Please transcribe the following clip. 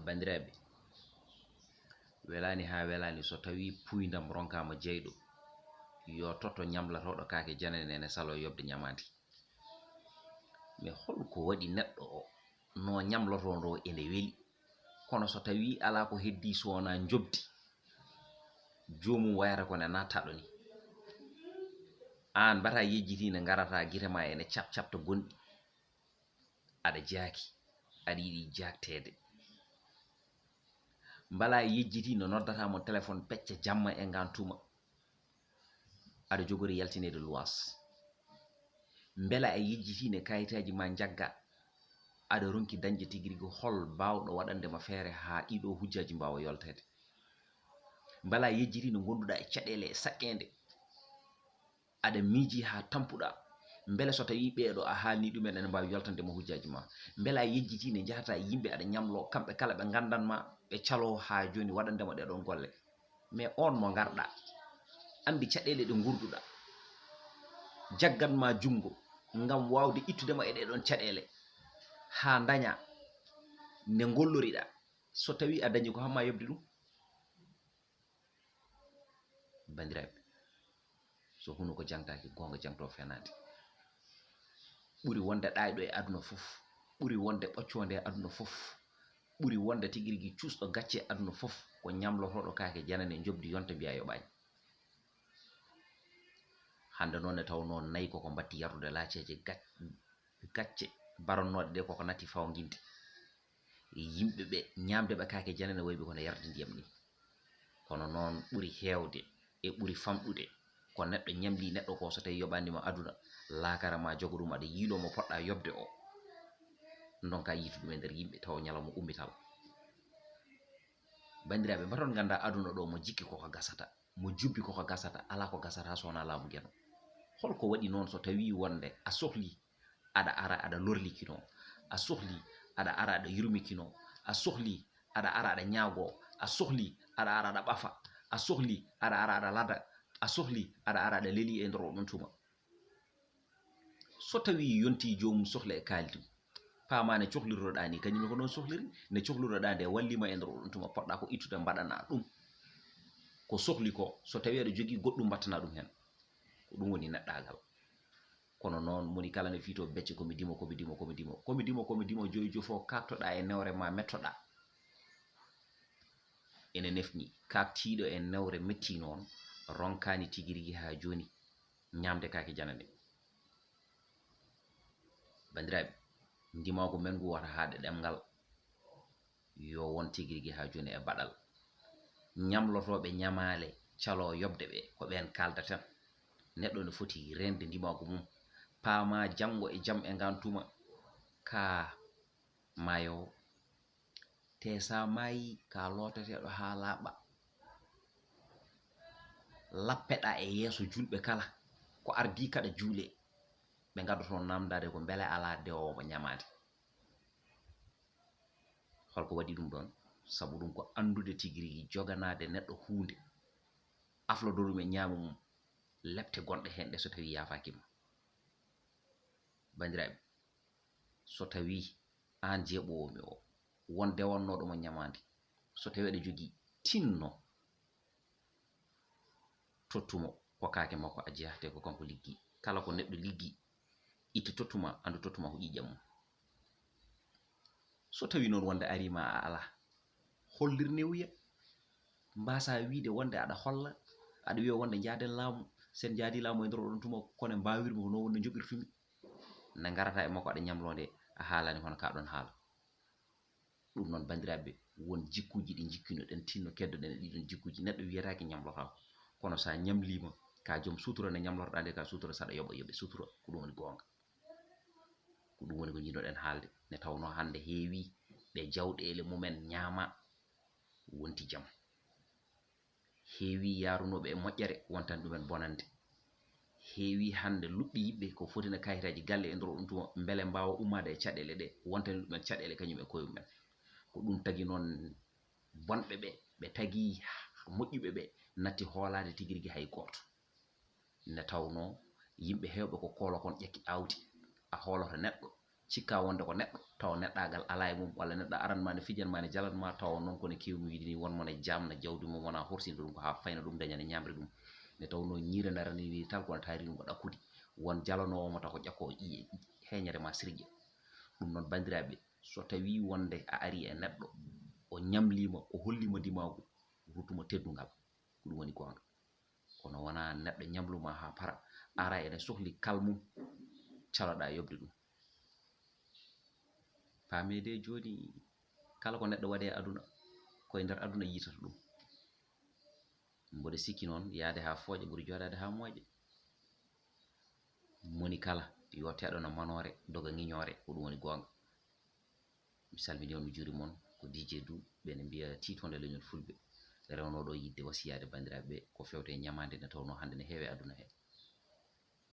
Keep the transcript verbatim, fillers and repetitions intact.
Banndiraaɓe, welaani haa welaani, so tawii puuyndam ronkaama jeyɗo, yo totto ñamlotooɗo kaake janane ene saloo yoɓde ñamaandi. Mais hol ko waɗi neɗɗo o no ñamlotoo ndoo ene weli, kono so tawii alaa ko heddii so wonaa njoɓdi, joomum wayata ko ne nattaɗo ni. Aan mbata yejjitii nde ngarata gite ma ene cap-capta gonɗi. Aɗa jaaki, aɗa yiɗi jaakteede. Mbela a yejjitii no noddataa mo téléphone pecca jamma e ngaan tuma. Aɗa jogori yaltineede luwaas. Mbela a yejjitii ne kayitaaji ma njagga. Aɗa ronki dañde tigi rigi hol baawɗo waɗande ma feere haa ɗiɗo hujjaaji mbaawa yolteede. Mbela a yejjitii no ngonduɗaa e caɗeele e saqqeende. Aɗa miiji haa tampuɗaa, mbele so tawii ɓeeɗo a haalnii ɗumen ene mbaawi yoltande ma hujjaaji ma? Mbele a yejjitii nde njahataa e yimɓe aɗa ñamloo, kamɓe kala ɓe nganndan ma, ɓe caloo haa jooni waɗande ma ɗee ɗoon golle? Mais oon mo ngarɗaa, anndi caɗeele ɗe ngurduɗaa, jaggan ma junngo ngam waawde ittude ma e ɗee ɗoon caɗeele haa ndañaa nde ngolloriɗaa, so tawii a dañii ko haa ma yoɓde ɗum. Banndiraaɓe, so hunuko jangtaaki, goonga jangtoo fenaande. Ɓuri wonde ɗaayɗo e aduna fof, ɓuri wonde ɓoccoonde e aduna fof, ɓuri wonde tigi rigi cuusɗo gacce e aduna fof, ko ñamlotooɗo kaake janane njoɓdi yonta mbiya yoɓaani. Hannde noon ne taw noon nayi koko mbatti yardude laaceeje gac-, gacce baronnooɗe ɗe koko natti fawnginde. Yimɓe ɓe ñaamde ɓe kaake janane wayɓe kono yarde ndiyam ni. Kono noon ɓuri heewde e ɓuri famɗude ko neɗɗo ñamlii neɗɗo ko so tawii yoɓaani ma aduna, laakara ma jogo ɗum aɗa yiiloo mo poɗɗa yoɓde o. Ndonka yiitude ɗum e nder yimɓe tawa ñalawma ummital. Banndiraaɓe, mbaton ngannda aduna ɗo mo jikki koko gasata, mo jubbi koko gasata, alaa ko gasata so wonaa laamu Geno. Hol ko waɗi noon so tawii wonde a sohlii aɗa ara aɗa lorlikinoo, a sohlii aɗa ara aɗa yurmikinoo, a sohlii aɗa ara aɗa ñaagoo, a sohlii aɗa ara aɗa ɓafa, a sohlii aɗa ara aɗa lada, a sohlii aɗa ara aɗa lelii e nder oɗon tuma. So tawii yontii joomum sohla e kaalidum, paamaa ne cohlirtoɗaa nii, kañum ne ko noon sohliri, ne cohlirtoɗaa nde walliima e nder oɗon tuma, poɗɗaa ko ittude mbaɗanaa ɗum. Ko sohli ko, so tawii aɗa jogii goɗɗum mbattanaa ɗum heen. Ko ɗum woni neɗɗaagal. Kono noon, moni kala ne fiitoo becce, ko mi dimo, ko mi dimo, ko mi dimo, ko mi dimo, ko mi dimo, joyi jofoo, kaaktoɗaa e newre ma mettoɗaa. Ene nefni, kaaktiiɗo e newre metti noon, ronkaani tigi rigi haa jooni ñaamde kaake janane. Banndiraaɓe, ndimaagu men ngu wata haaɗe ɗemngal, yo won tigi rigi haa jooni e baɗal. Ñamlotooɓe ñamaale caloo yoɓde ɓe, ko ɓeen kaaldaten. Neɗɗo ne foti reende ndimaagu mum, paamaa janngo e jam e ngaan tuma, ka maayo. Te so a maayii, ka looteteeɗo haa laaɓa. Lappeɗaa e yeeso juulɓe kala, ko ardii kaɗa juulee. Ɓe ngaddoto naamndaade ko mbele alaa dewoowo ñamaande. Hol ko waɗi ɗum ɗoon? Sabu ɗum ko anndude tigi rigi joganaade neɗɗo huunde, aflodo ɗum e ñaamo mum, lepte gonɗe heen ɗe so tawii yaafaaki ma. Banndiraaɓe, so tawii aan jeeɓoowo mi o, won dewannooɗo mo ñamaandi, so tawii aɗa jogii, tinno, tottu mo ko kaake makko, a jeyahtee ko kanko liggi. Kala ko neɗɗo liggi, itti tottu ma, anndu tottu ma ko ƴiiƴam mum. So tawii noon wonde arii ma a alaa, hollir newuya. Mbaasaa wiyde wonde aɗa holla, aɗa wiya wonde njaaden laamu, so en njaadii laamu e nder oɗon tuma, kono mbaawirmi ko noon wonde njoɓirtumi. Nde ngarataa e makko aɗa ñamloo nde, a haalaani hono ka ɗoon haala. Ɗum noon, banndiraaɓe, won jikkuuji ɗi njikkino-ɗen, tinno keddoɗen e ɗiɗon jikkuuji. Neɗɗo wiyetaake ñamlotaako, kono so a ñamliima, ka joom sutura nde ñamlotoɗaa nde, ka sutura saɗa yoɓa yoɓe sutura, ko ɗum woni goonga. Ko ɗum woni ko njiɗnoɗen haalde, nde tawnoo hannde heewii ɓe jawɗeele mumen ñaama, wonti jam. Heewii yaarunooɓe e moƴƴere, wontani ɗumen bonannde. Heewii hannde luɓɓi yiɓɓe ko foti na kayitaaji galle e nder oɗon tuma, mbele mbaawa ummaade e caɗeele ɗe, wontani ɗumen caɗeele kañum e koye mumen. Ko ɗum tagi noon bonɓe ɓe, ɓe tagi moƴƴuɓe ɓe, natti hoolaade tigi rigi hay gooto. Nde tawnoo yimɓe heewɓe ko koolo kon ƴakki aawdi, a hooloto neɗɗo, cikka wonde ko neɗɗo, tawa neɗɗaagal alaa e mum, walla neɗɗo aran ma ne fijan ma ne jalan ma, tawa noon ko ne keewmi wiide ni, won mo ne jaamna jawdi mum, wona horsinde ɗum ko haa fayna ɗum, daña ne ñaamri ɗum. Nde tawnoo ñiire ndarani wiide tal ko ne taari ɗum ko ɗakkudi, won jalanoowo mo taw ko ƴakko o ƴiye heeñere ma sirƴa. Ɗum noon banndiraaɓe, so tawii wonde a ari e neɗɗo, o ñamliima, o holliima ndimaagu, ruttuma teddungal, ko ɗum woni goonga. Kono wonaa neɗɗo ñamluma haa para, ara ene sohli kal mum, caloɗaa yoɓde ɗum. Paamee de jooni, kala ko neɗɗo waɗi e aduna, koye nder aduna yiytata ɗum. Mboɗo sikki noon, yahde haa fooƴa ɓuri jooɗaade haa mooƴa. Moni kala, yo teɗono manoore, doga ŋiñoore, ko ɗum woni goonga. Mi salmini on, mi juuri mon, ko D J Du, ɓe ne mbiya tiitoonde leñol Fulɓe. Rewnooɗo yiɗde wasiyaade banndiraaɓe ɓe ko fewte e ñamaande nde tawnoo hannde ne heewi e aduna he.